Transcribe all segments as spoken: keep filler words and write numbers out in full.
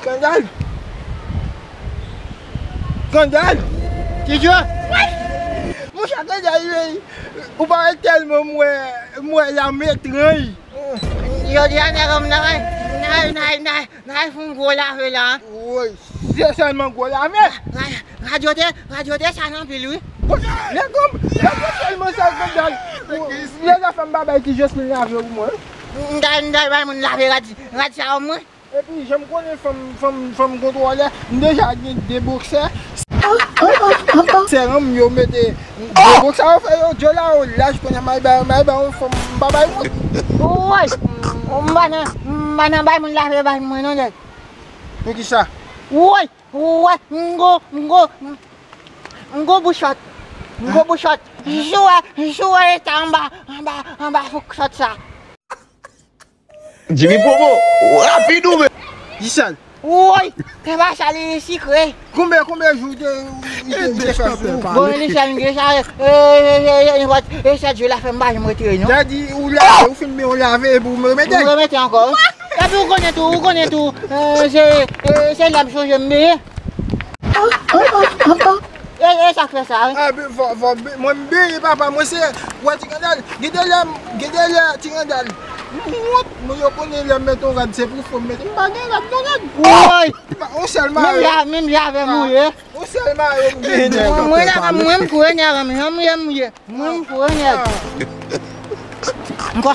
Kandal! Kandal! Ti Djo! Monchè, Kandal, wi! Ou pa wè tèlman m wè, m wè lame etranj. Jodi a, nèg an m nan, nan, nan, nan, nan fè yon gwo lave la. Woy, se sèlman gwo lave. Ra-, ra-, radyo te, radyo te sal anpil, wi. Nèg an m, nèg an tèlman sal, Kandal. Lè zafè m pa bay Ti Jocelyn lave pou mwen. M ta, m ta bay moun lave rad, rad sa mwen. Epi, jan m konnen fanm, fanm, fanm kontwòlè, m deja gen de boksè. Sè ranm yo mete de boksè yo fè yo djo la yo laj kounye a, m al bay, m al bay yon fanm, m pa bay wont. Woy! M pa nan, m pa nan bay moun lave bay mwen non, nèg. Poukisa? Woy! Woy! M go, m go, m go bouchòt. M go bouchòt. Jou a, jou a eta anba, anba, anba fouk sòt sa. Jimmy Popo, rapid ou men. Gisèl. Woy, te pa sa li sikre. Konbyen, konbyen jou te, li te, li te fè sou ou? Bon, li sèl gen sa, e, e, e, e, e, e, sèt jou la fè m pa janm retire non. Daddy, ou lave, ou fin benyen, ou lave, epi ou remete. Ou remete ankò. Epi ou konnen tou, ou konnen tou, e, se, e, se lè m sonje m benyen. E, e sa k fè sa, wi. A, be-, vò, vò, be-, mwen m benyen, papa, mwen se, wè, Ti Kandal, gen de lè, gen de lè, Ti Kandal, m wont, mwen yo konnen lè m mete yon rad, se pou fò m mete, m pa gen rad, non, nèg. Woy! M pa, yon sèl mare. Menm la, menm la avè m ou ye. Yon sèl mare, m gen. Mwen, mwen, mwen, m kouri nèg, m, m, m, m, mwen, m kouri nèg. Ankò.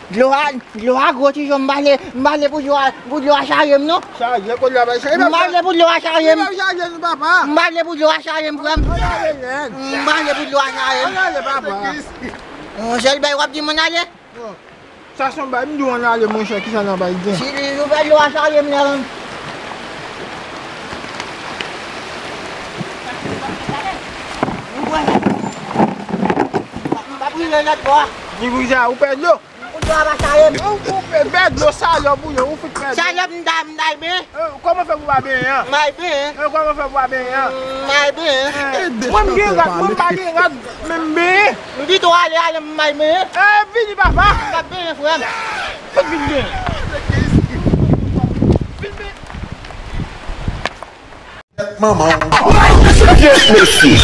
Dlo a, dlo a gwo Ti Joe, m pa vle, m pa vle pou dlo a, pou dlo a charye m non. Charye, kote l ap al charye? M pa vle pou dlo a charye m. Li p ap charye nou, papa. M pa vle pou dlo a charye m, frè m. Ann ale, nèg. M pa vle pou dlo a charye m. Ann ale, papa. Yon sèl bay w ap di m ann ale? Non. Sa se yon bay, m di w ann ale, monchè, kisa n ap al gen? Si li ouvè dlo a charye m, nèg. M p ap rive lòt bò a. Ni bouja, ou pè dlo. Ou dlo a pa charye m. Ou, ou pè, pè dlo, salòp ou ye, ou fout pè dlo. Salòp, m ta, m ta al benyen. E, kòman fè pou pa benyen an? M al benyen. E, kòman fè pou pa benyen an? M al benyen. E, mwen m gen rad, mwen m pa gen rad, men m benyen. M pito ale, ale, m al benyen. E, vini papa. M ap benyen, frè m. Fout vin benyen. Vin benyen. Manman w. Pyès mesye.